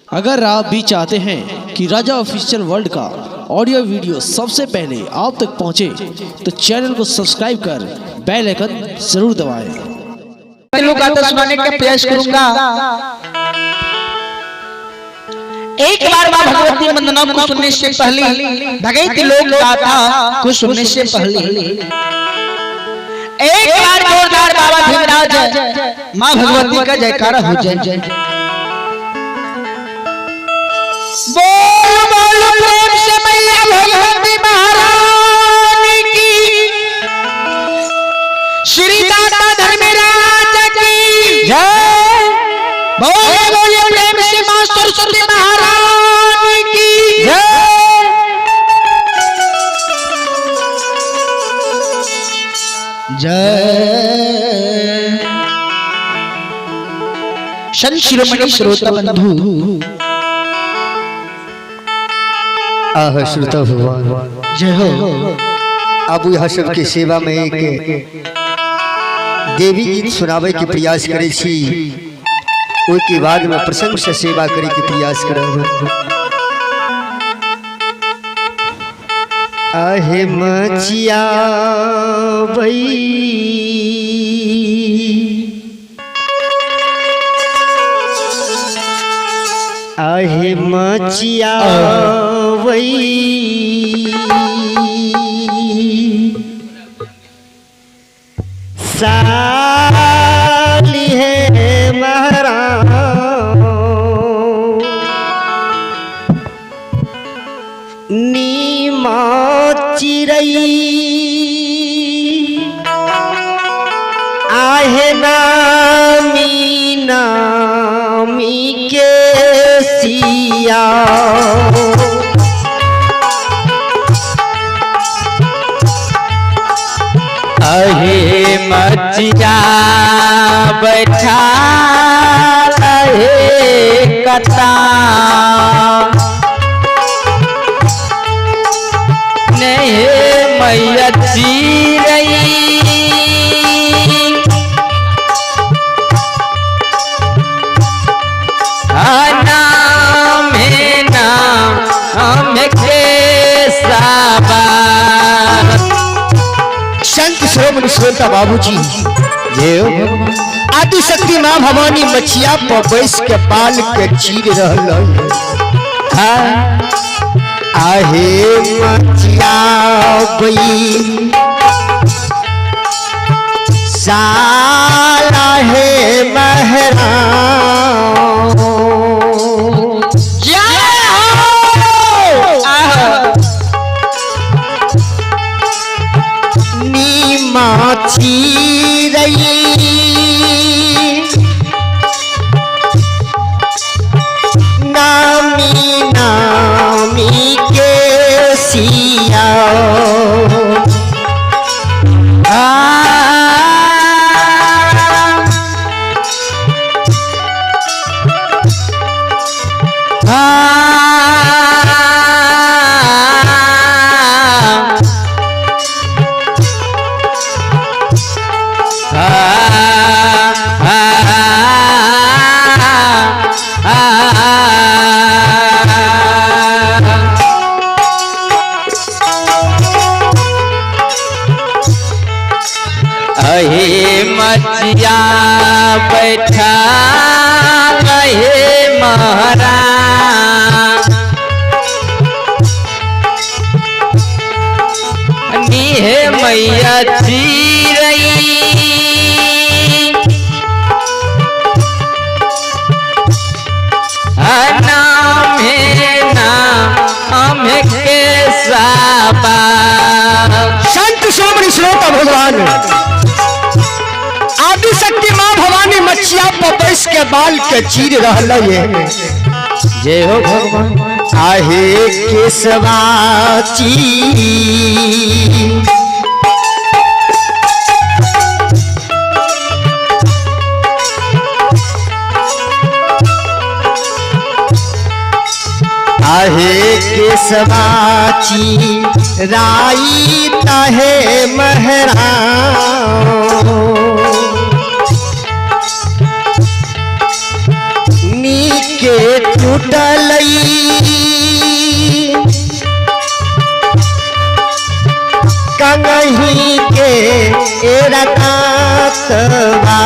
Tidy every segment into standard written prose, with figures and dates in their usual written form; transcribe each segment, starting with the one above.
अगर आप भी चाहते हैं कि राजा ऑफिशियल वर्ल्ड का ऑडियो वीडियो सबसे पहले आप तक पहुंचे, तो चैनल को सब्सक्राइब कर बेल आइकन जरूर दबाएं। लोग गाथा सुनाने का प्रयास करूंगा। एक बार मां भगवती वंदना को सुनने से पहले, भगवती लोक गाथा को सुनने से पहले एक बार जोरदार बाबा भीमराज मां भगवती का जयकारा हो जाए। बोल बोल प्रेम से मैया भगवती महारानी की, श्री दाता धर्मराज की जय। बोले बोले प्रेम से मां सरस्वती महारानी की जय। जय संत शिरोमणि श्रोता बंधु। आह श्रोता भगवान जय हो। अब यहाँ सबके सेवा में एक देवी गीत सुनावे के प्रयास करे छी, ओहिके बाद में प्रसंग से सेवा करे के प्रयास करब। आहे मचिया बई आहे मचिया वई साली है महाराज नीमा चिरई आहे नामी नामी के सिया अहे मचिया बैठा रहे कता नहीं मैया चिरई नाम है नाम हम के साबार। संत श्रोमणी श्रोता बाबूजी जय हो भगवान। आदिशक्ति माँ भवानी मछिया पर बैस के बाल के चीर रहल हाँ। आहे मछिया बई साला है महरा जय हो। नीमा चीरई नामी नामी के सिया अहे मचिया बैठा रहे महाराज निहे मैया चिरई नाम है नाम के साबा। संत श्रोमणी श्रोता भगवान आदिशक्ति माँ भवानी मछिया पर बैस के बाल के चीर रहल है। जय हो भगवान। आहे केशवाची आहे केशवाची राई ताहे महरा नी के टूटल कंगही के एरा दांतवा।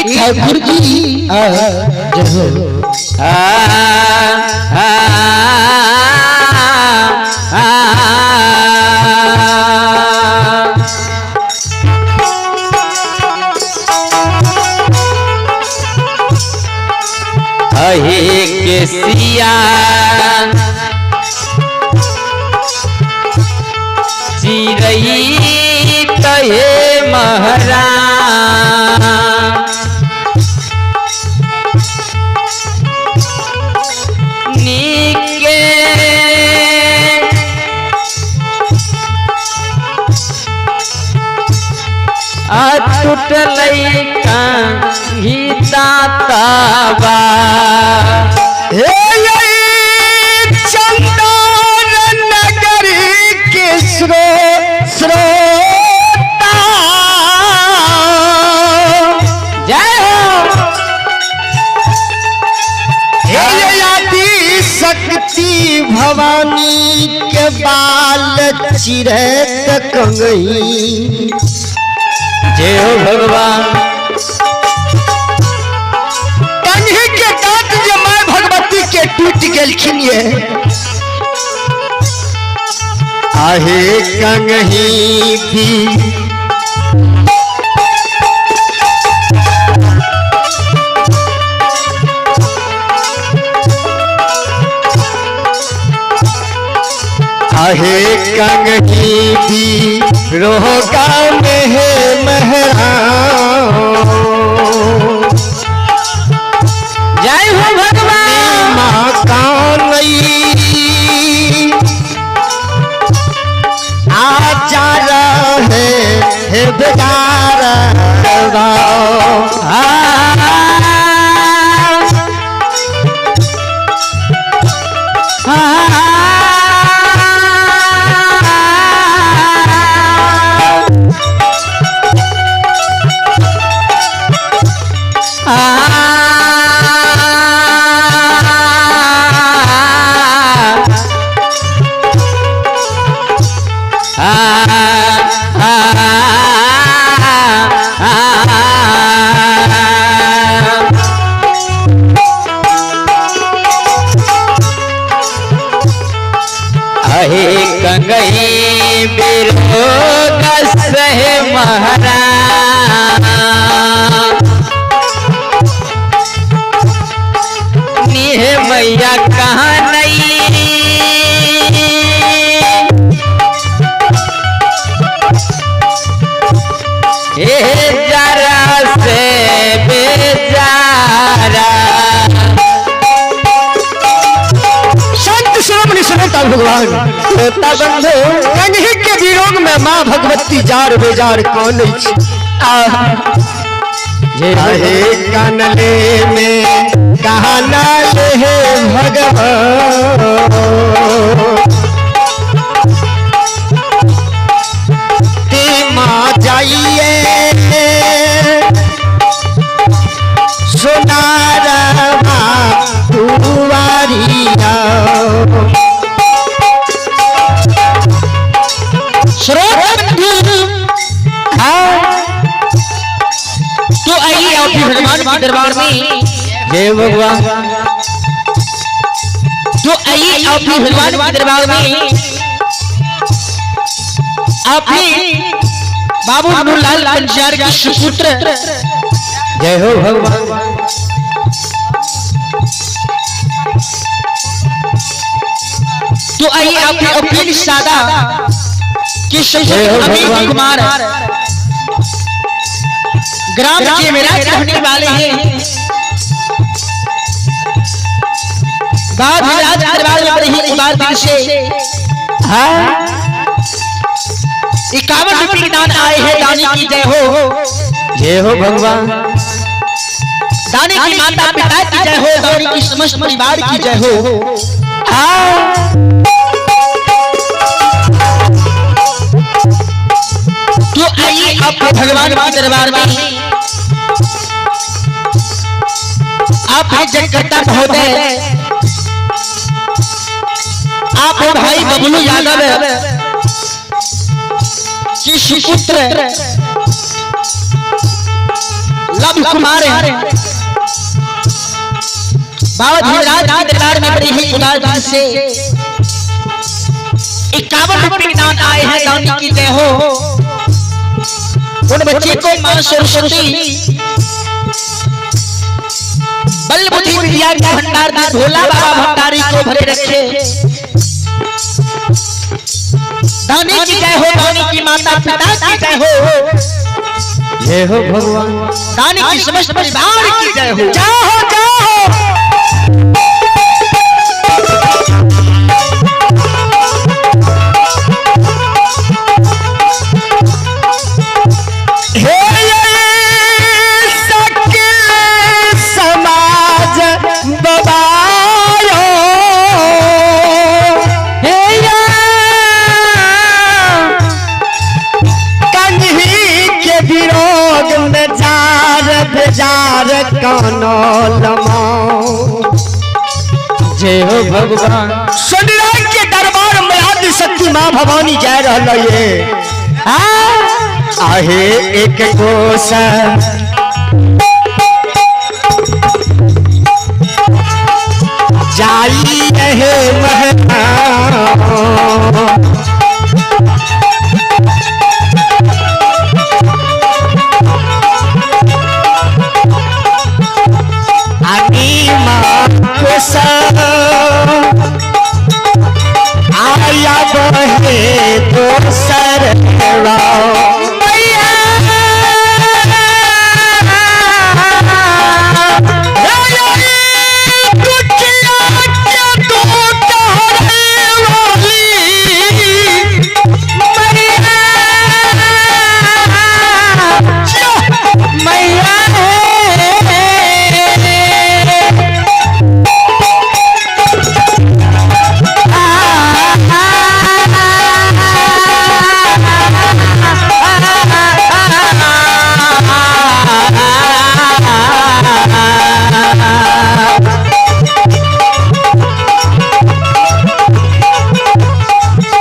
ठाकुर जी अहे के सिया चिरई तहे महरा नीके आ टूटलै कांघी दातबा। हे चंदन नगरी के श्रोता, जय हो। हे आदि शक्ति भवानी के बाल चिरत कंगई। जय हो भगवान। कंघी के दांत जे माय भगवती के टूट गेलखिन ये, आहे कंगही भी आहे कंगही भी रोगा में है महरा। जय हो भगवान। माँ कानई आ जा रहे हे बेगार। अहे कंगई बिरोग सहे महाराज, निह मैया कहाँ नहीं हे जरा से बेचारा। संत श्रोमणी सुनता भगवान श्रोता बंधु, कंघी के वियोग में माँ भगवती जार बेजार कौन अहे कनले में कहना ले हे भगवान। ते माँ जाइए सोनारमा दुआरिया। श्रोता बंधु, तो आइए आप भी भगवान के दरबार में। जय भगवान। तो आइए आप भी भगवान के दरबार में। आप भी बाबू नूरलाल पंचार के सुपुत्र। जय हो भगवान। तो आइए आप भी अपील सादा कि जय हो अमित भगवान। कुमार ग्राम चेमेरा के रहने वाले हैं। बाद राज दरबार में बड़े ही उदार दिल से 51 रुपये के दान आए हैं, दानी की जय हो। जय हो भगवान। दानी की माता पिता की जय हो, दानी की समस्त परिवार की जय हो। तो आइए आप भगवान के दरबार में, आप हैं जगकर्ता महोदय, आप हैं भाई बबलू यादव की सुपुत्र लव कुमार है। बाबा धीराज के दरबार में बड़ी ही उदार दिल से 51 रुपये दान आए हैं, दानी की जय हो। उन बच्चे को मां सरस्वती बल बुद्धि विद्या का भंडार दे, भोला बाबा भंडारी को भरे रखे। दानी की जय हो, दानी की माता पिता की जय हो। जय हो भगवान। दानी की समस्त परिवार की जय हो। जय हो, जय हो। हे सकल समाज बबायो, हे या कन्ही के विरोग में जार बेजार कानो लमा। जय हो भगवान। सोनराज के दरबार में आदि शक्ति माँ भवानी जा रहा ये आहे एक कोस जाई रहे महता। आनी माँ कोस आया बहे दोसर।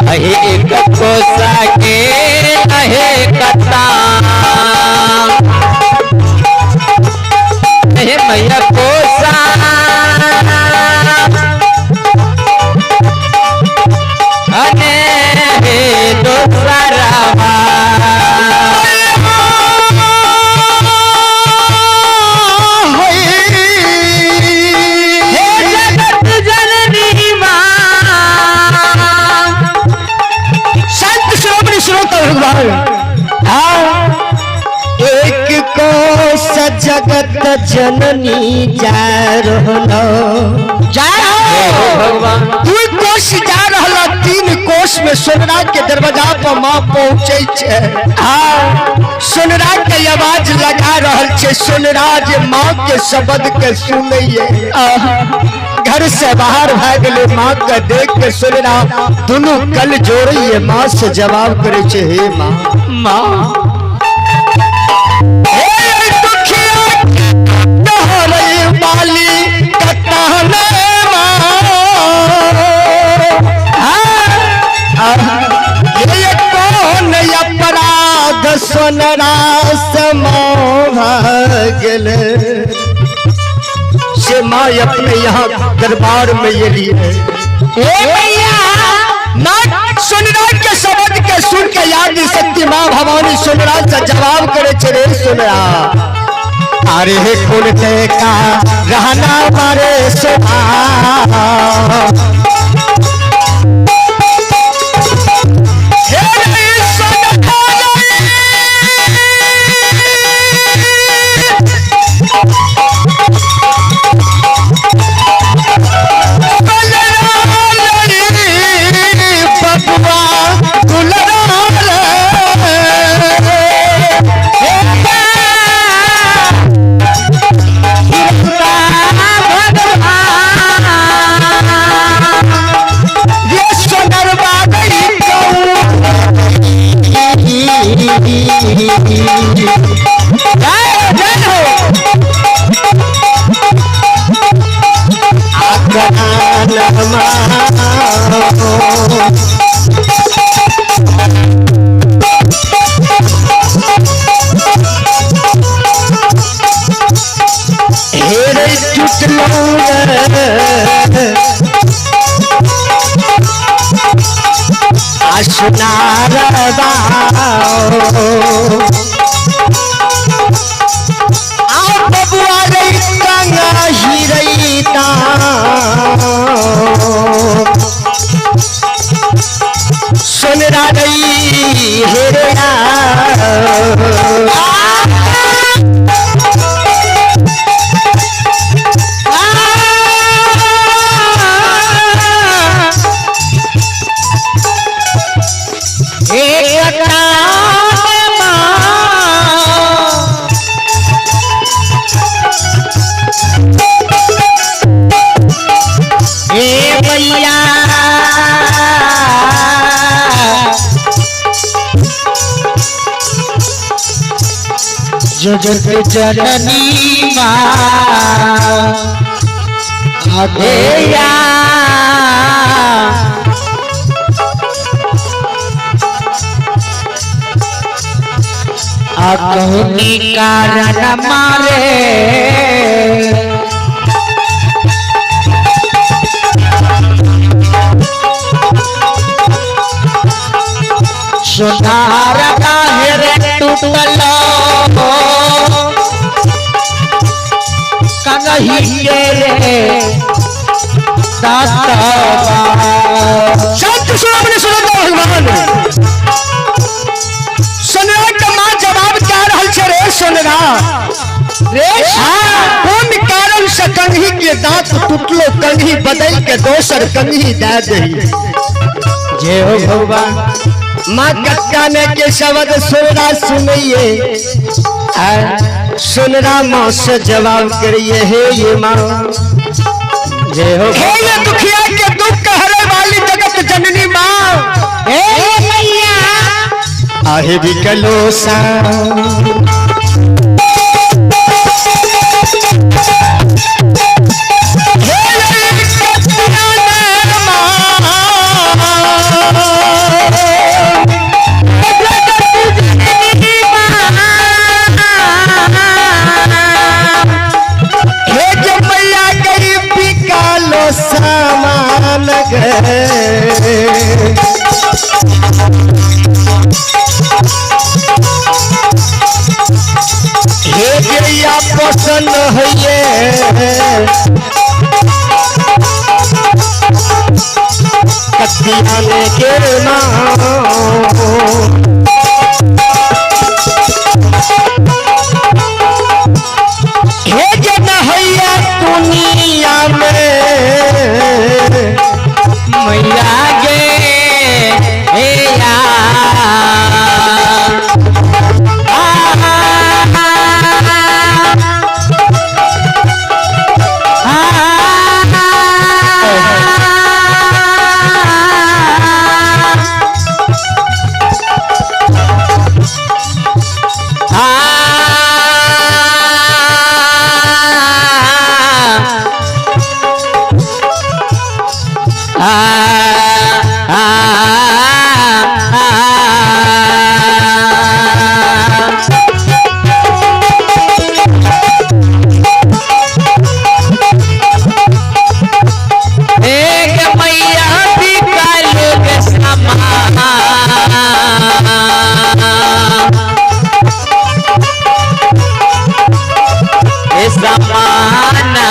अहे एक कोसा के अहे कता, अहे मैया कोसा अने हे दोसरवा। हे जगत जननी माँ। संत श्रोमणी श्रोता भगवान, एक कोस जगत जननी जा रहलो, जय हो। भगवान। दू कोस जा रहल, 3 कोस में सोनराज के दरवाजा पर माँ पहुँचे छे। सोनराज के आवाज लगा रहल छे, सोनराज माँ के शब्द के सुनैये। घर से बाहर भए गेलै, माँ के देख के सोनराज दुनू कल जोड़ैये, माँ से जवाब करे छे, हे माँ, माँ, हे दुखिया तोहरे वाली कतहने माँ, ये कौन अपराध सोनरा समाव गेल से माँ अपने यहाँ दरबार में ये लिए। ना सोनराज के शब्द के सुन के याद शक्ति माँ भवानी सोनराज से जवाब करे छे, रे सोनरा, अरे हे कौन का रहना मारे सोभा, हे रे सोनरा, बबुआ दुलरा रे। हे रे टूटलो आसनारवा आओ बबुआ रे कंगा हिरैता सोनरा रई हेरे ए मैया जगत जननी माँ आगेया अकहुनी कारण मारे सुधार काहे रे टूटलो कन्हैया रे दाता संत सुनो सुनो भगवान सोनरा के माँ जवाब जा रहल छे रे सोनरा रे कोन कारण से कंघी के दांत टूटलो कंघी बदल के दोसर कंघी दे दही। जय हो भगवान। माँ कक्का ने के शब्द सोनरा सुनिए सोनरा माँ से जवाब करिए हे ये माँ जय हो हे ये दुखिया के दुख हरे वाली जगत जननी माँ हे मैया आहे विकलो सा हे जे मैया गरीब बिकालो सामान गे। हे गैया पसंद होइए कतियाने के नाम हे जे नहैया दुनिया में मैया गे हे या एक मैया बिकालू के समान ए समाना।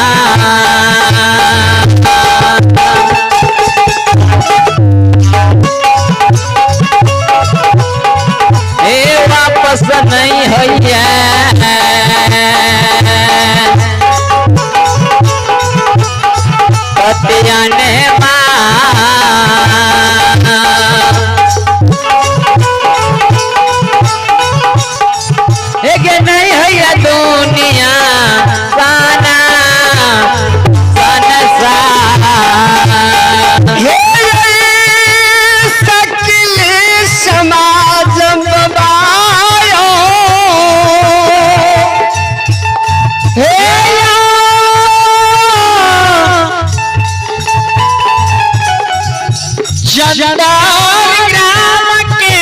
चंदौर ग्राम के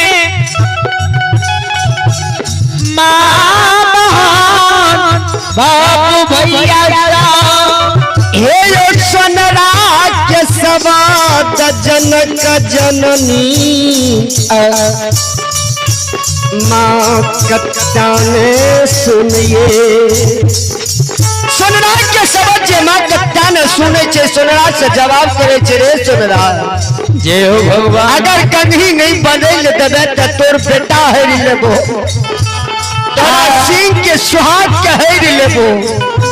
माँ बहन बाबू भैया सब। हे यो सोनराज के सवाद जनक जननी माँ कत्ताने सुनिए। सोनराज के शब्द जे माँ कत्ताने सुनै छै, सोनराज से जवाब करे छै, रे सोनराज जय हो भगवान। अगर कंघी नहीं बदल देबे त तोर बेटा हेरी लेबो, तोरा सिंह के सुहाग के हेरी लेबो।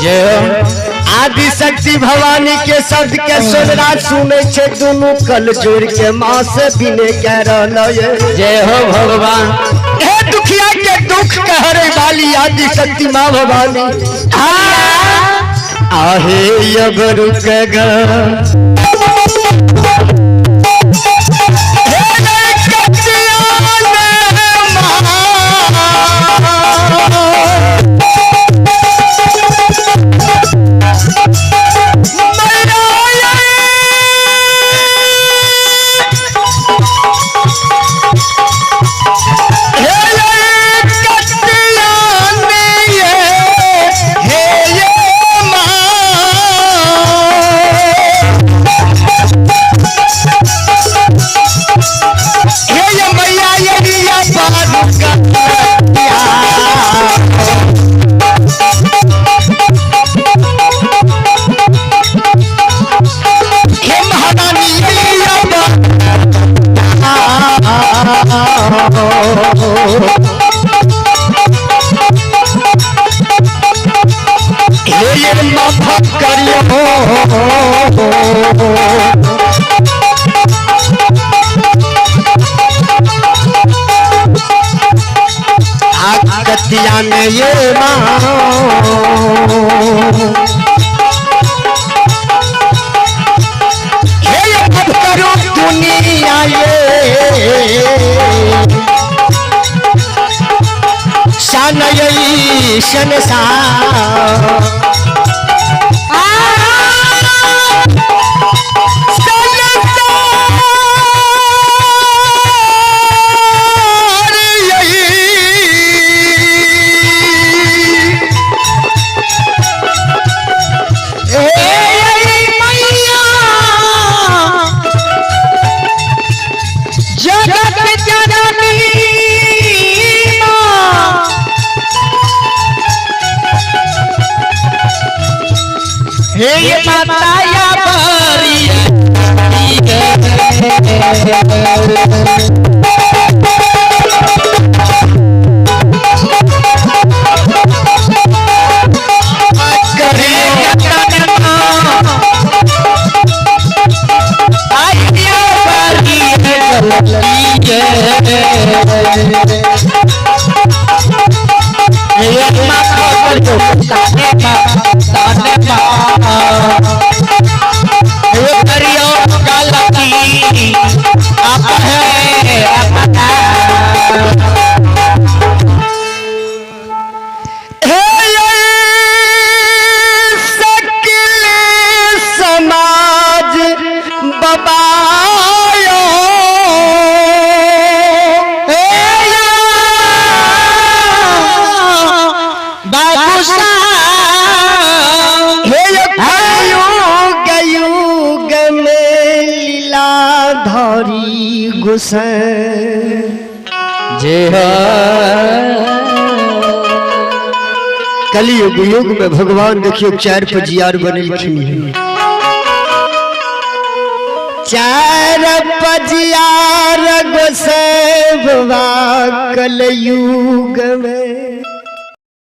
जय हो। आदि शक्ति भवानी के शब्द के सोनराज सुनै छै, दुनू कल जोड़ के माँ से बिने कह रहल ये। जय हो भगवान। हे दुखिया के दुख कहरे वाली आदि शक्ति माँ भवानी, आहे अब रुकेगा। हे कटिया ने माँ, कतिया में ये माँ हे अब करो दुनिया ये शन यही शन सा जगत जननी माँ। हे ये माता या बरी हे सकल समाज बबायो हे युग युग में लीला धरी गुसैन। जय हो। कलयुग युग में भगवान देखियो चार पजियार बनेलखिन हैं। चार पजियार गोसैबवा कलयुग में।